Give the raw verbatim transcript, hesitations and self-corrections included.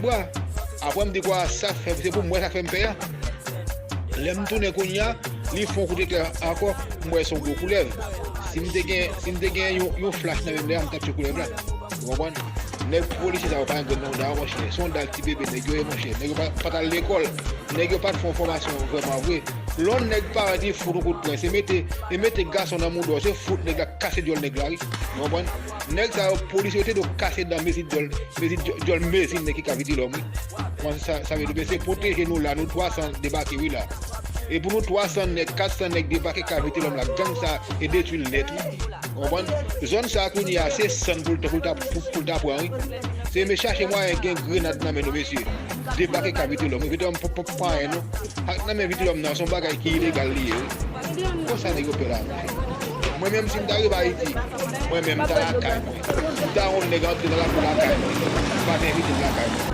Apre m di kwa sa fè, se pou m wè sa fè m pè a. Lè m tounen kounye a, li fè yon kout eklè ankò, m wè se yon gwo koulèv. Si m te gen, si m te gen yon, yon flach nan men m lè a, m t ap tchwe koulèv la. Ou konprann? Nèg polisye sa yo pa gen grenn nan mouda yo, monchè. Se yon dal ti bebe nèg yo ye, monchè. Nèg yo pa, pa t al lekòl. Nèg yo pa t fè yon fòmasyon vrèman vre. Lè yon nèg parèt, li fout yon kout pwen. Se mete, e mete gason nan mouda w, se fout nèg la, kase dyòl nèg la, wi. Ou konprann? Nèg sa yo, polisye yo te dwe kase dan mezi dyòl, mezi dyò-, dyòl mezi nèg ki ka vitelòm, wi. Mwen, sa, sa vle di, se pwoteje nou la, nou twa san debake, wi, la. E pou nou twa san nèg, kat san nèg debake ka vitelòm la, gang sa e detwi l nèt, wi. Ou konprann? Zòn sa kounye a, se sann pou l ta, pou l ta, pou, pou l ta pran, wi. Se me chache mwayen gen grenad nan men nou, mesye. Debake ka vitelòm, wi. Vitelòm p-, p-, pa anyen, non. Ak nan men vitelòm nan, se yon bagay ki ilegal li ye, wi. Konsa nèg yo pè la, monchè. Mwen menm, si m ta rive Ayiti, mwen menm, m ta lakay mwen. M ta wè yon nèg antre nan lakou lakay mwen. M pa t envite l lakay mwen.